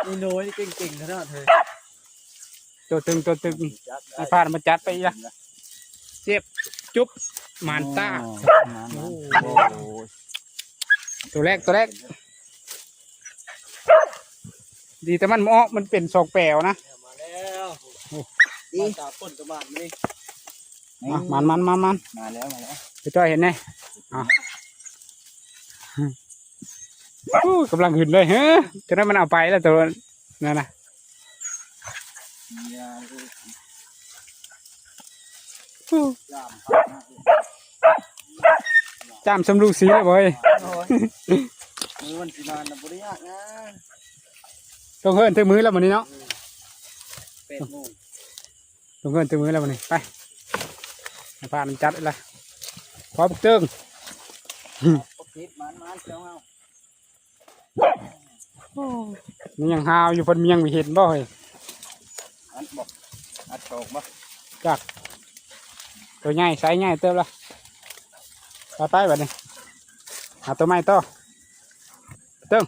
ອີໂນ້ຍນີ້ເກັ່ງໆຂະໜາດເລີຍ. ໂຕຕຶງ ໂຕຕຶງ ໃຫ້ພານມາຈັດໄປອີກລະ. ເຈັບ ຈຸບ ໝານຕາ. ໂອ້ ໝານ ໂອ້ ໂຕແລກ ໂຕແລກ. ດີແຕ່ມັນບໍ່ອອກ ມັນເປັນສອງແປວນະ. ມາແລ້ວ ໂອ້ ມາຕາຝົນກະໝານມື້ນີ້. ອ່ະ ມານ ມານ ມານ ມານ ມາແລ້ວ ມາແລ້ວ. ໄປຈ່ອຍເຫັນແດ່. ອ່ະ ໂອ້ ກຳລັງຂຶ້ນເລີຍ. ເຮີ ຈະໄດ້ມັນເອົາໄປແລ້ວໂຕນັ້ນນະ. ໂອ້ ຈ້າມສ່ຳລູກສີແລ້ວເວີຍ. ໂອ້ຍ ມື້ວັນຊິມານະ ບໍ່ໄດ້ຍາກນະ. ລົງເຮືອນຖືກມື້ແລ້ວມື້ນີ້ເນາະ. ແປດໂມງ ລົງເຮືອນຕື່ມມື້ແລ້ວມື້ນີ້. ໄປ ໃຫ້ພານຈັດລະ ພໍບັກເຕີງ. ບັກຕິດ ມານໆ ເຈົ້າເຮົາ. ໂອ້ ມັນຍັງຫາວຢູ່ ເພິ່ນຍັງບໍ່ເຫັນບໍ່ເຮີ້ຍ? ອັດບໍ່ ອັດສອງບໍ່? ຈັກ ໂຕໃຫຍ່ ໄຊໃຫຍ່ເຕີບລະ. ໄປໆ ບັດນີ້ ຫາໂຕໃໝ່ຕໍ່. ເຕີງ